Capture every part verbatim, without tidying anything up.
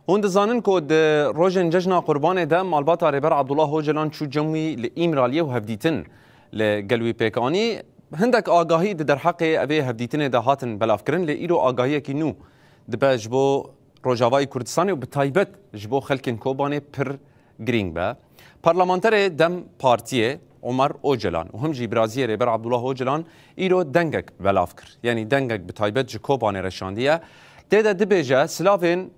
Hûn dizanin ku di rojên Cejna Qurbanê de malbata Rêber Abdullah Ocalan çû cem wî li Îmraliyê û hevdîtin li gel wî pêk anî. Hindek agahî di derheqê evê hevdîtinê de hatin belavkirin, lê îro agahiyekî nû dibe ji bo Rojavayê Kurdistanê û bi taybet ji bo xelkên Kobanê pir girîng be. Parlamenterê DEM Partiyê Omer Ocalan û him jî biraziyê Rêber Abdullah Ocalan îro dengek belav kir. Yanî dengek bi taybet ji Kobanê re şandiye. Tê de dibêje silavên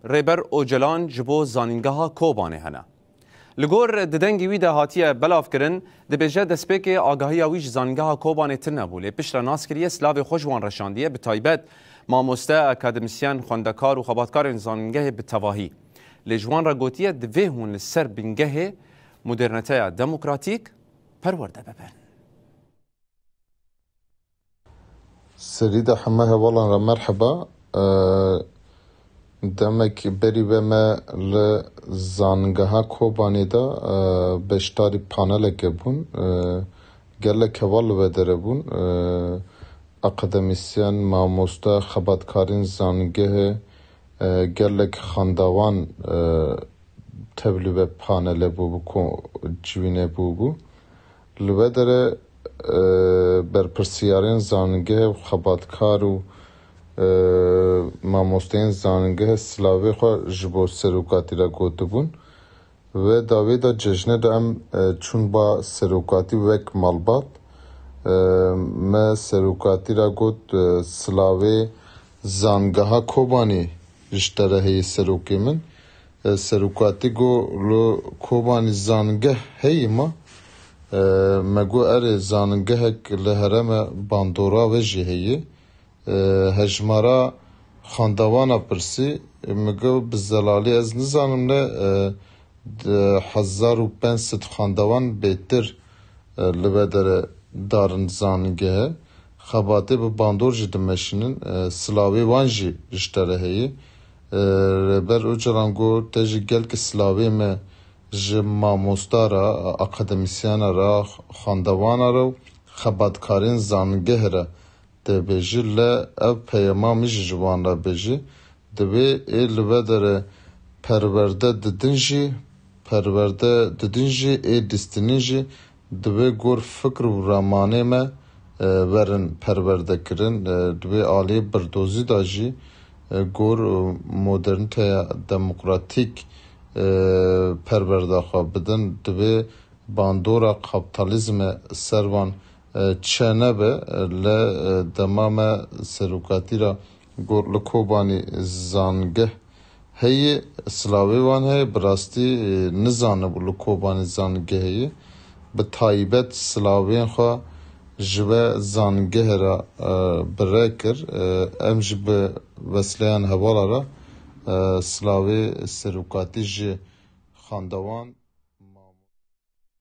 Rêber Ocalan ji bo Zanîngeha Kobanê hene. Li gor di dengê wî de hatiye belavkirin, dibêje destpêkê agahiya wî ji Zanîngeha Kobanê tune bû, lê piştre nas kiriye, silavê xwe ji wan re şandiye, bi taybet mamoste, akademisyen, xwendekar û xebatkarên zanîngehê bi tevahî. Lê ji wan re gotiye, divê hûn li ser bingehê modernîteya demokratîk perwerde bibin. Serî de heme hevalan re merheba. Ee, Demek berî ve me li Zangeha Kobanê de e, beşdarî paneleke bûn. E, gelek heval li ve dere bûn. E, akademisyen, mamoste, xebatkarên zangehê, e, gelek xandawan e, tevlî ve panele bûbû, civîne bûbû. Li ve dere e, berpirsiyarên zangehê û xebatkar û e, mamosteyên zangehê silavê xwe ji bo serokatî re gotibûn. Ve dawê de cejne de em e, çûn ba serokatî wek malbat. E, me serokatî re got e, silavê zangeha Kobanê ji te re heye serokê min. E, serokatî got, li Kobanê zangeh heye ma? E, me got, erê, zangehek li herêma bandora we jî heye. E, hejmara xandawana pirsî, min got, bi zelalî ez nizanim ne, e, di hezar û pênc sed xandawan bêtir e, li ve dere darin zanîngehe. Xebatê bi bandor jî dimeşînin, e, silavê wan jî ji te re heye. E, Rêber Ocalan got, te jî gelkî silavê me ji mamosta re, akademîsyena re, xandewana re û xebatkarên zanîngehê re tê bêjî, le ev peyama min jî ji wan re bêjî. Divê ê li ve dere perwerde didin jî, perwerde didin jî, ê distînin jî divê gor fikr û ramanê me e, werin perwerde kirin. E, divê aliyê birdozî de jî e, gor modernîteya demokratîk e, perwerda xwe bidin. Divê bandora kapitalizmê ser van e, çênebe. Le e, dema me serokatî re got, li Kobanê zangeh heye, silavê wan heye, bi rastî e, nizanibû li Kobanê zangeh heye. Bi taybet silavên xwe ji we zangehê re e, bi re kir. E, em jî bi wesleyan hevala re e, silavê serokatî ji xandewan